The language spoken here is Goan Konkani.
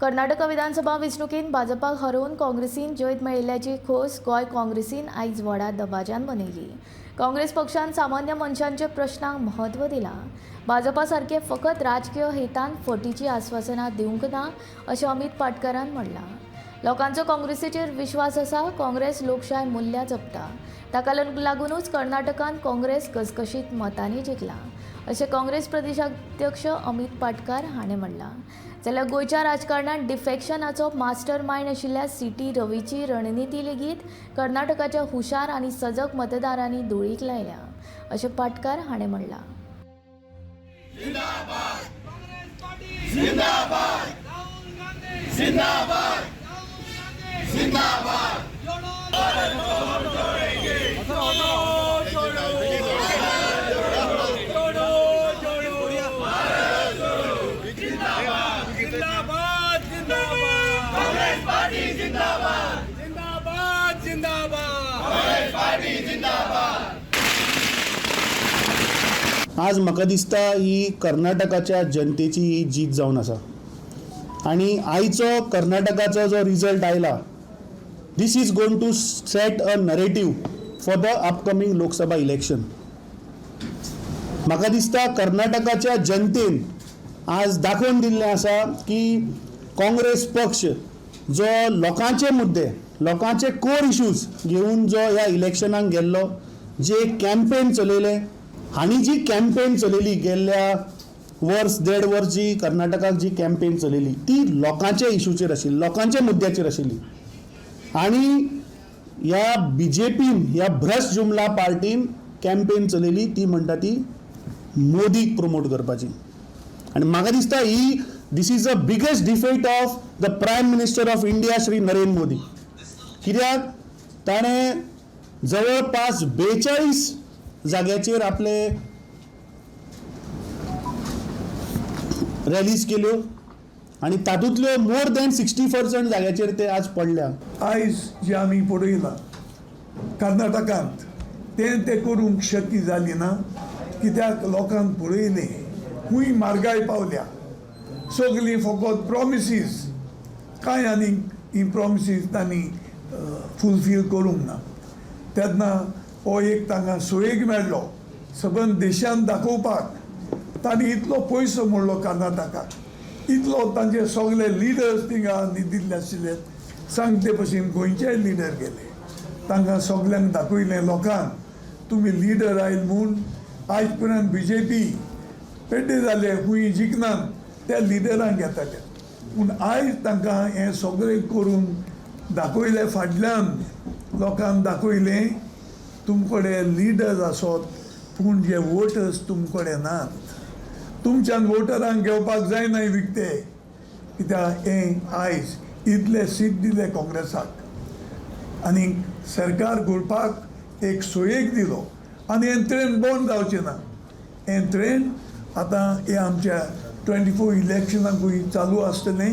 कर्नाटका विधानसभा वेंचणुकेंत भाजपाक हरोवन काँग्रेसीन जैत मेळिल्ल्याची खोस गोंय काँग्रेसीन आयज व्हडा दबाज्यान मनयली. काँग्रेस पक्षान सामान्य मनशांच्या प्रश्नांक म्हत्व दिलां. भाजपा सारके फकत राजकीय हेतान फटीचीं आस्वासनां दिवंक ना अशें अमीत पाटकारान म्हणलां. लोकांचो काँग्रेसीचेर विश्वास आसा. काँग्रेस लोकशाय मुल्यां जपता. ताका लागुनूच कर्नाटकांत काँग्रेस घसघशीत मतांनी जिखला अशें काँग्रेस प्रदेशाध्यक्ष अमीत पाटकार हाणें म्हणलां. जाल्यार गोंयच्या राजकारणांत डिफॅक्शनाचो मास्टर मायंड आशिल्ल्या सी टी रवीची रणनिती लेगीत कर्नाटकाच्या हुशार आनी सजग मतदारांनी धुळीक लायल्या अशें पाटकार हाणें म्हणलां. जिंदाबाद, राहुल गांधी जिंदाबाद, राहुल गांधी जिंदाबाद। जोड़ो जोड़ो जोड़ो, जिंदाबाद जिंदाबाद, कांग्रेस पार्टी जिंदाबाद, जिंदाबाद जिंदाबाद, कांग्रेस पार्टी जिंदाबाद। आज म्हाका दिसता ही कर्नाटकाच्या जनतेची ही जीत जावन आसा आनी आयचो कर्नाटकाचो जो रिजल्ट आयला, this is going to set a narrative for the upcoming Lok Sabha election. म्हाका दिसता कर्नाटकाच्या जनतेन आज दाखोवन दिल्लें आसा की काँग्रेस पक्ष जो लोकांचे मुद्दे, लोकांचे कोर इश्यूज घेवन जो ह्या इलेक्शनाक गेल्लो, जे कॅम्पेन चलयलें, हांणी जी कॅम्पेन चलयली गेल्ल्या वर्स देड वर्स, जी कर्नाटकाक जी कॅम्पेन चलयली ती लोकांच्या इशूचेर आशिल्ली, लोकांच्या मुद्द्याचेर आशिल्ली. आनी ह्या बीजेपीन, ह्या भ्रश्ट जुमला पार्टीन कॅम्पेन चलयली ती म्हणटा ती मोदीक प्रमोट करपाची. आनी म्हाका दिसता ही this is the biggest defeat of the Prime Minister of India, Shri Narendra Modi. कित्याक ताणें जवळपास 42 जाग्याचेर आपले रॅलीज केल्यो आनी तातूंतल्यो मोर दॅन 60% जाग्याचेर ते आज पडल्या. आयज जे आमी पळयलां कर्नाटकांत, तें तें करूंक शक्य जाली ना, कित्याक लोकांक पळयलें खूंय म्हारगाय पावल्या. सगलीं फकत प्रोमिसीस, कांय आनीक ही प्रोमिसीस तांणी फुलफील करूंक ना. तेन्ना हो एक तांकां सोयेक मेळ्ळो सबंद देशांत दाखोवपाक. तांणी इतलो पयसो मोडलो कर्नाटकाक, इतलो तांचे सगळे लिडर्स थिंगा न्हिदिल्ले आशिल्ले. सांगते भशेन गोंयचेय लिडर गेले, तांकां सगल्यांक दाखयलें लोकांक, तुमी लिडर आयल म्हूण आयज पर्यंत बीजेपी पेड्डे जाले, खूंय जिखनात, त्या लिडरांक घेताले. पूण आयज तांकां हें सगळें करून दाखयलें, फाटल्यान लोकांक दाखयलें, तुमकडे लिडर्स आसत पूण जे वोटर्स तुमकडे नात. तुमच्यान वोटरांक घेवपाक जायना विकते, कित्याक हें आयज इतले सीट दिले काँग्रेसाक आनी सरकार घोळपाक एक सोयेक दिलो. आनी हें ट्रेन बंद जावचें ना. हें ट्रेन आतां हें आमच्या 24 इलेक्शनाकूय चालू आसतलें.